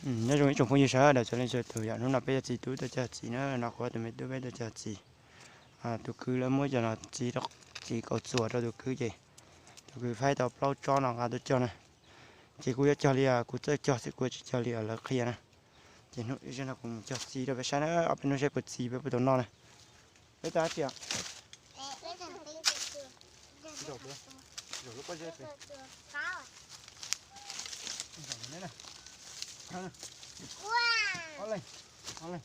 Nyob zoo ib tsoom phooj ywg sawv daws txhua leej txhua tus, yog hnub no peb yuav txi tub tuaj cog txiv na, no kuv tus me tub peb tuaj cog txiv. Tus kwv lawv muab cov no txiv, txiv kaus txuas rau tus kwv ces tus kwv faib tau plaub tsob no nqa tuaj cog na. Ces kuv yuav cog li kuv txawj cog xwb, kuv tsis cog li lawv qhia na. Ces hnub ib zaug no kuv mus cog txiv rau peb saib na, ob peb hnub saib puas txi peb puas tau noj na. Peb tau dab tsi os? Ob leeg, ob leeg.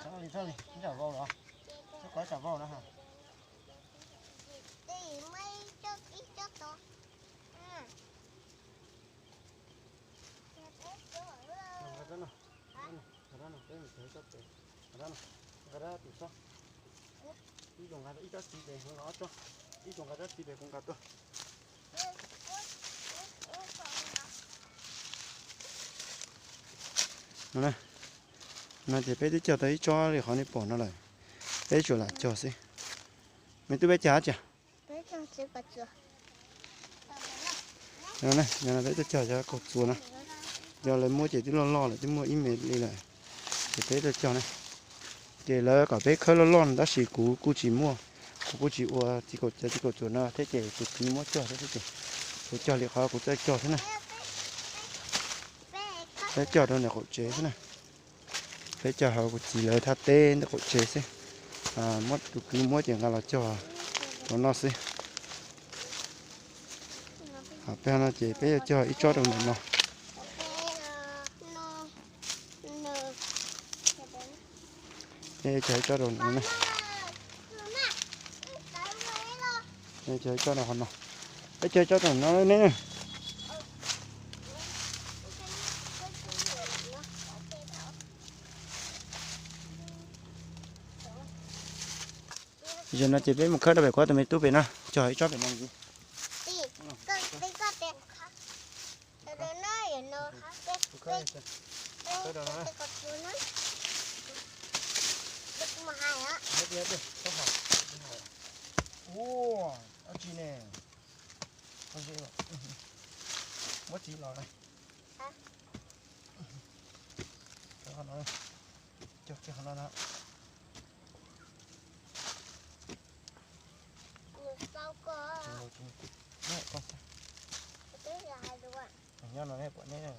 Txhob li, txhob li, ib tsam vau los, txhob kov ib tsam vau na ha. Nqa rab no, nqa rab no, peb mus cog ib tsob pem, nqa rab no, nqa rab tim sob. Ib tsob nqa ib tsob txiv pem, kuv nqa ob tsob, ib tsob nqa tsob txiv pem kuv nqa tuaj. No, no ces peb twb cog tau ib tsob li qhov nej pom no lawm, peb tsuas lam cog xwb. Me tub peb cog dab tsi? No, no peb tuaj cog cov kaus txuas na, yog lawv muab ces twb loj loj lawm, twb muaj ib me li lawm, ces peb tuaj cog na. Ces lawv kom peb khawb loj loj no tab sis kuv kuj tsis muaj, kuv kuj tsis ua txiv kaus, cov txiv kaus txuas no thiab ces tus kwv muab cog thiab xwb ces kuv cog li qhov kuv txawj cog xwb na. Peb cog rau ntawm qaum tsev xwb na. Peb cog hauv kuv txiv lawv thaj teb ntawm qaum tsev xwb. Muab tus kwv muab ces nqa los cog rau noj xwb. Peb no ces peb yuav cog ib tsob rau ntawm no. Peb cog ib tsob rau no ne. Peb cog ib tsob rau qhov no. Peb cog ib tsob rau no ne. Zaum no ces peb mus khawb rau pem kuv tus me tub pem na, cog ib tsob pem no ntxiv. Ua, dab tsi ne? Muab txiv los na. Cog kiag qhov no na. Nyob no nej pom neb.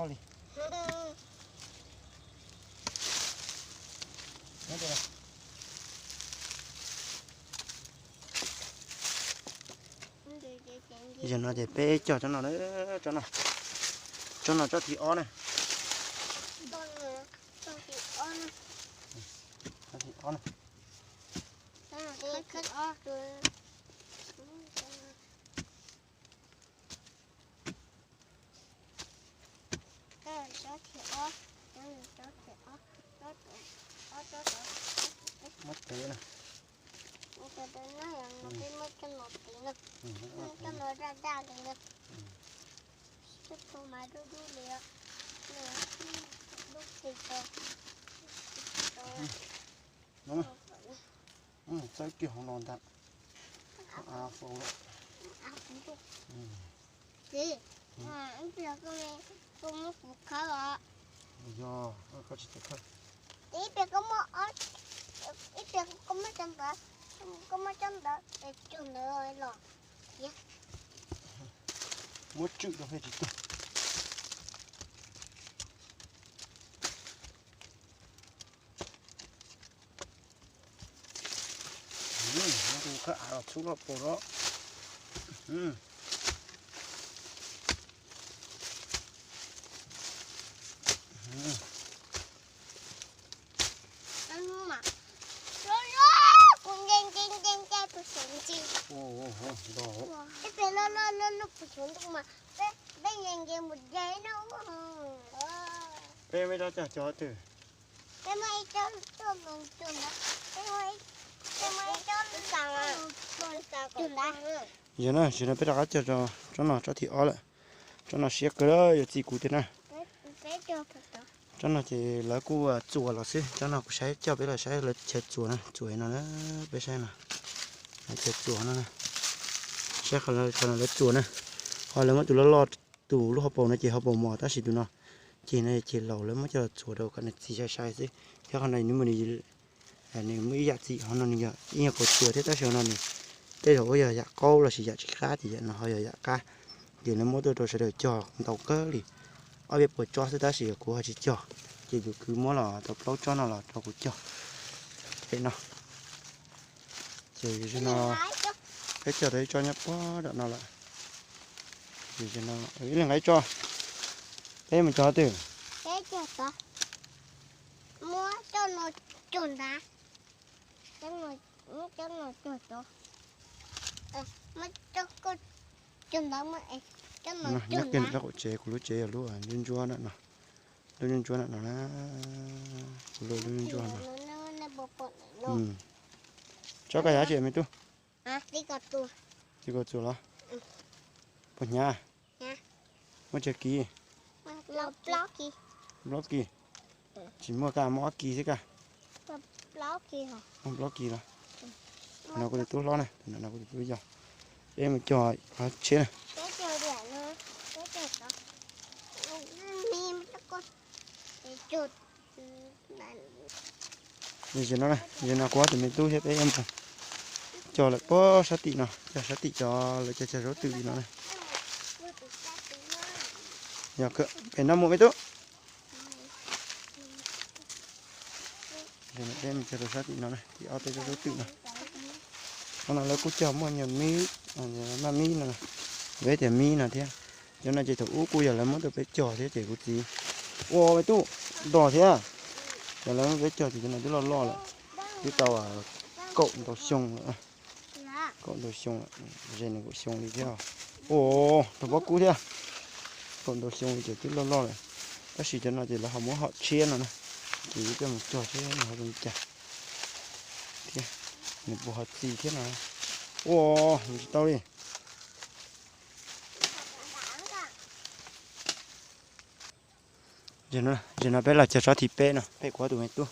Li. Zaum no ces peb cog tsob no, tsob no, tsob no tsob thib ob na. Tsob thib ob na. Muab tev na. Txhob kiag hauv no ntag. Av faus lawm. Yog, koj tsis tau khawb. Ib pliag koj muab, ib pliag koj muab cov ntawd, koj muab cov ntawd es cug ntawd los. Muab tswm rau peb tsis tau. Muab tus khawb av los txhub loj paus los. Peb muaj ib tsob cog cog twg? Yog na, tsis no peb rov qab cog tsob no tsob thib ob lawm. Tsob no siab kawg, yuav txi kuv tiag na. Tsob no ces lawv kuj txuas los xwb, tsob no kuv saib coj peb los saib lawv chaw txuas na, txuas no na, peb saib no, lawv chaw txuas no na, saib qhov no lawv txuas na, ho lawv muab tus loj loj, tus lub hauv paus no ces hauv paus mos tab sis tus no ces no ces laus lawv muab coj los txuas rau kom nws txi sai sai xwb, thiab qhov no nws muaj nws nws muaj ib yam txi, qhov no nws yog ib nyuag kaus txuas thiab tab sis qhov no nws tej zaum yog yam qaub los sis yam tsis qab ces yam no ho yog yam qab, ces lawv muab tuaj rau sawv daws cog ntau kawg li, ob peb puas tsob xwb tab sis kuv ho tsis cog, ces tus kwv muab los tau plaub tsob no los rau kuv cog. Pem no ces no peb cog tau ib tsob nyob pog nram no lawm. Ib leeg nqa ib tsob, peb mus cog twg? Muab coj no cog ntawd, coj no cog tod, muab coj ntawd, coj no cog ntawd. Nyob kiag rau qaum tsev, kuv lub tsev yog lub ntsuab ntsuab na no, lub ntsuab ntsuab na no na, kuv lub ntsuab no. Tsob koj yav tsi me tub? Txiv kaus txuas los? Puas hnyav? Muaj tsawg kis? Plaub kis. Tsis muaj, koj muaj ob kis xwb koj. Muaj plaub kis los? No kuv tus tub hlob na, no kuv tus tub yau. Peb mus cog qhov tsheb na. Zaum no, zaum no kuv ob tug me tub thiab peb yuav mus cog lawm puag sab tim no, cog sab tim cov lawv cog cog zaub twm li no na. Yog pem no mus me tub. Peb mus cog rau sab tim no, tim ob peb zaub twm no. Qhov no lawv kuj cog muaj me nyuam mib, maj mib no, lawv tias mib no thiab. Cov no ces thaum ub kuj yog lawv muab tuaj peb cog thiab ces kuv txiv, ua me tub, nrog thiab. Cov lawv muab peb cog ces cov no twb loj loj lawm, twb tau kaum ntau xyoo lawm. Kaum ntau xyoo lawm, ze nees nkaum xyoo li thiab. Ua, raug pob kub thiab. Kaum ntau xyoo li ces twb loj loj lawm. Tab sis cov no ces lawv ho muab hom tshiab no na, ces yuav coj mus cog seb nws ho zoo li cas thiab, nws puas ho txi thiab no. Ua, mus tsis tau li. Zaum no peb los cog tsob thib peb no, peb kuv ob tug me tub.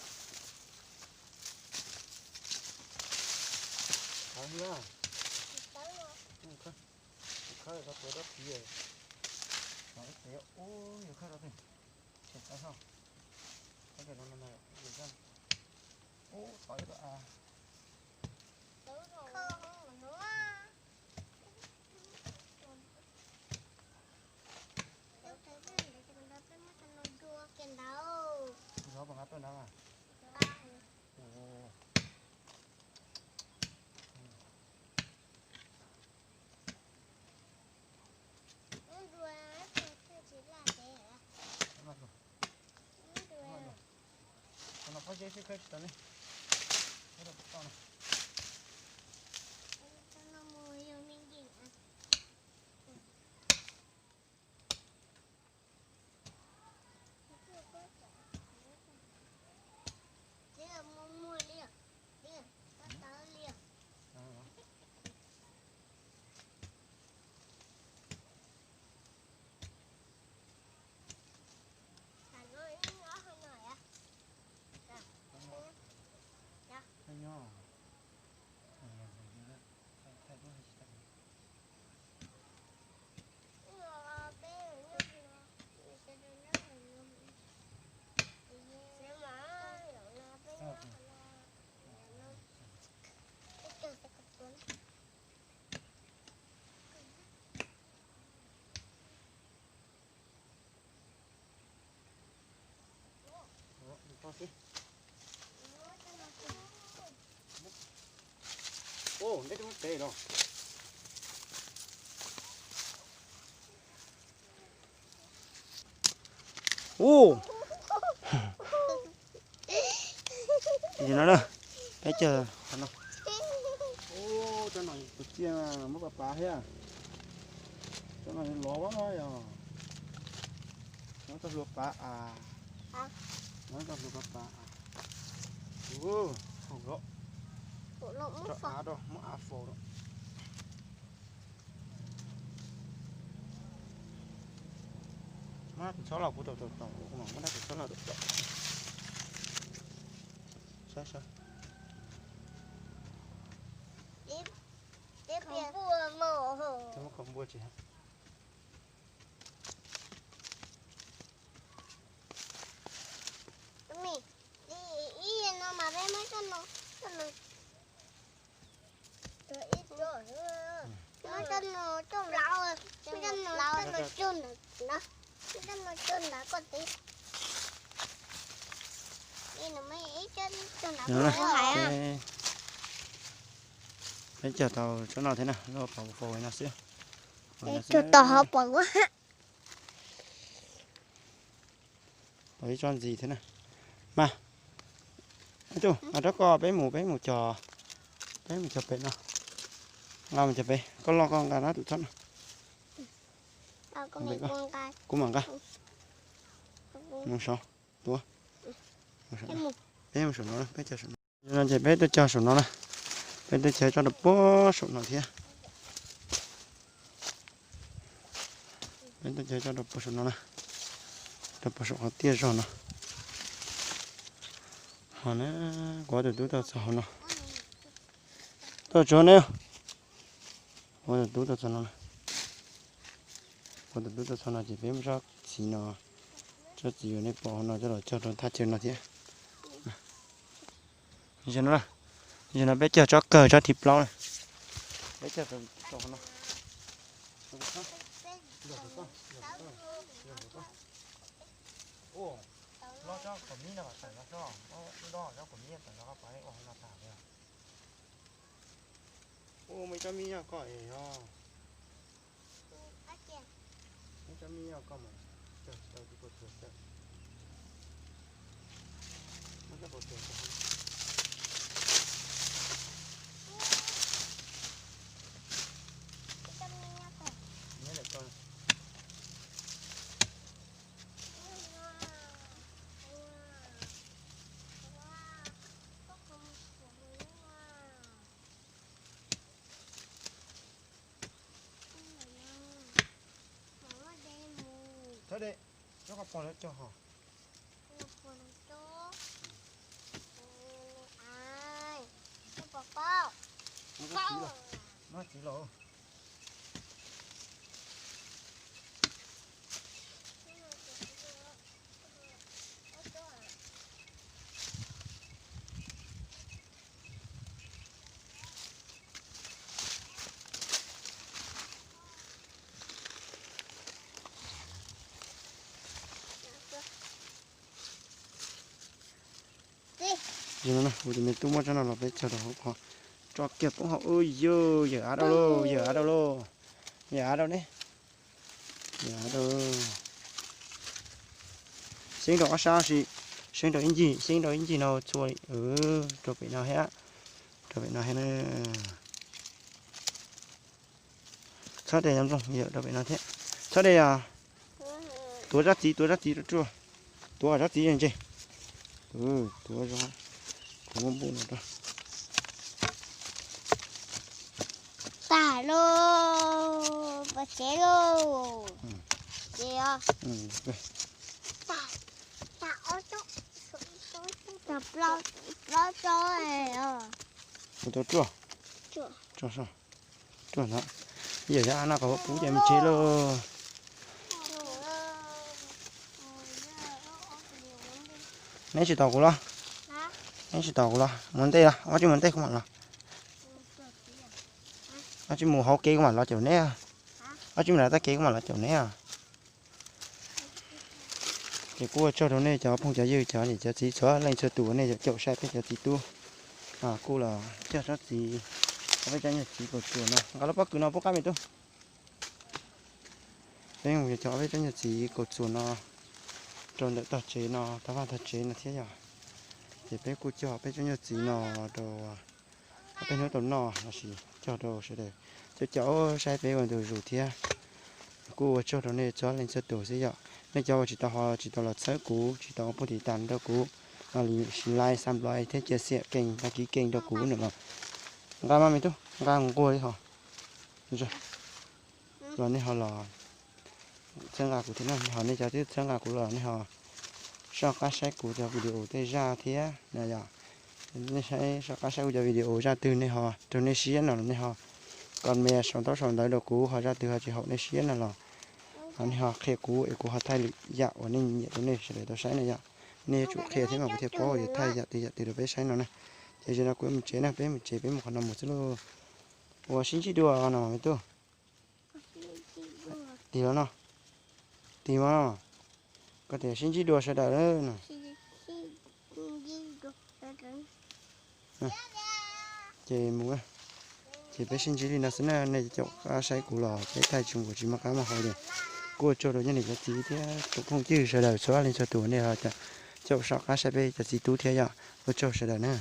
Ua ntej rau muab tev los. Ua, no na, peb cog qhov no. Ua, tsob no tus txiaj muab pav pav thiab. Tsob no lov yog. Muab txoj hlua pav as. Muab txoj hlua pav pav as. Ua, haum lawm. Tso av rau, muab av faus rau. Muab dab tsi txhob los kuv tau tau tau, kuv mam muab dab tsi txhob los tau tau. Saib saib. Muab qhov npua tsis hab. Peb cog tau tsob no thiab na, lub pas faus no xwb. Tau hov pas ua. Tau ib tsob ntxiv thiab na. Mas, tus, rov koj peb mus, peb mus cog, peb mus cog pem no. Nqa mus cog pem, koj loj koj nqa na tus tsob no. Kuv mam nqa. Mus saud, tuav. Peb mus saum no, peb cog saum no. No ces peb tuaj cog saum no na. Peb tuaj cog tso rau puag saum no thiab. Peb tuaj cog tso rau puag saum no na. Rau puag saum qhov tiaj zog no. Ho na, kuv tus tub tuaj txog hauv no. Tuaj tsuav ne. Kuv tus tub tuaj txog no. Kuv tus tub tuaj txog no ces peb muab tsob txiv no, tsob txiv uas nej pom hauv no coj los cog rau thaj chaw no thiab. Zaum no, zaum no peb cog tsob kawg tsob thib plaub na. Peb cog rau no. Lob tsob kom mib no tawm los, tsob kom mib tawm los pab ua no tag li. Ua muaj ib tsob mib nyob koj es os. Muab tsob mib nyob koj mas cog tsis tau tus pua tuag tawm. Muab tsob pua tuag tawm. Nyob ntawm koj. Txhob de, txhob koj pog lawv cog ho. Muab txiv los, muab txiv los. Zaum no kuv tus me tub muab tsob no los peb cog rau hauv qhov tso kiag poob hauv. Ua yog, yawm av rau lauj, yawm av rau lauj, yawm av rau ne. Yawm av rau. Xyeeb rau ob sab si, xyeeb rau ib ncig, xyeeb rau ib ncig no txhua li, rau pem no thiab, rau pem no thiab na. Txhob de, yawm rau pem no thiab. Txhob de os. Tuav tsob txiv, tuav tsob txiv rau ruaj. Tuav tsob txiv ntse. Tuav zoo. Kuv muab npuj no rau. Tag lauj, pom tsev lauj. Ces os. Tag, tag ob tsob, tag plaub, plaub tsob os. Kuv tuav ruaj. Ruaj soj. Ruaj ntag. Yawm yog no kom pub ces mus tsev lauj. Neb tsis tos kuv los? Neb tsis tos kuv los? Mus ntej los, ob tsis mus ntej kuv mam los. Ob tsis mus hauv kev kuv mam los caum neb. Ob tsis mus lawm txoj kev kuv mam los caum neb. Ces kuj ua tsaug rau nej cov phooj cov ywg cov niam cov txiv txhua leej txhua tus uas nej caum saib peb cov txiv tub. Kuj los cog tsob txiv, peb cov nyuag txiv kaus txuas no nqa lub pob kws no pub qab me tub. Peb mus cog peb cov nyuag txiv kaus txuas no rau ntawm tog tsev no, tog vaj tog tsev no thiab yom. Ces peb kuj cog peb cov nyuag txiv no rau peb hnub tau noj lossis cog rau sawv daws caum caum saib peb ua ntu zus thiab. Kuj ua tsaug rau nej txhua leej txhua tus xwb yom. Nej cov uas tsis tau ho tsis tau los txhawb kuv, tsis tau pub tiv tas rau kuv, no li like, subscribe thiab cia xiam keej, đăng ký kênh rau kuv no los nqa mas me tub, nqa nquag li ho los nej ho los txhawb nqa kuv thiab no, ho nej cov twb txhawb nqa kuv los nej ho soj qab saib kuv cov video tej zaj thiab na yom. Nej soj qab saib kuv cov video zaj twg nej ho raug nej siab no los nej ho comment sau ntaub sau ntawv rau kuv, ho zaj twg ho tsis haum nej siab no los ho nej ho qhia kuv es kuv ho thaij lwm yam uas nej nyiam rau nej sawv daws tau saib na yom. Nej yuav tsum qhia thiab mas kuv thiaj paub yuav thaij yam twg yam twg rau peb saib no na. Ces zaum no kuv mus tsev na, peb mus tsev, peb mus qhov no mus xwb lauj. Ua sib ntsib dua no mas me tub. Tig los no, tig mas no, koj tias sib ntsib dua sawv daws no. Ces mus, ces peb sib ntsib li no xwb na, nej caum qab saib kuv los peb thaij tsis npaum tsis muaj qab muaj hau li. Kuj ua tsaug rau nej niam cov txiv thiab tus phooj ywg sawv daws txhua leej txhua tus nej ho caum soj qab saib peb cov txiv tub thiab yom. Ua tsaug sawv daws na.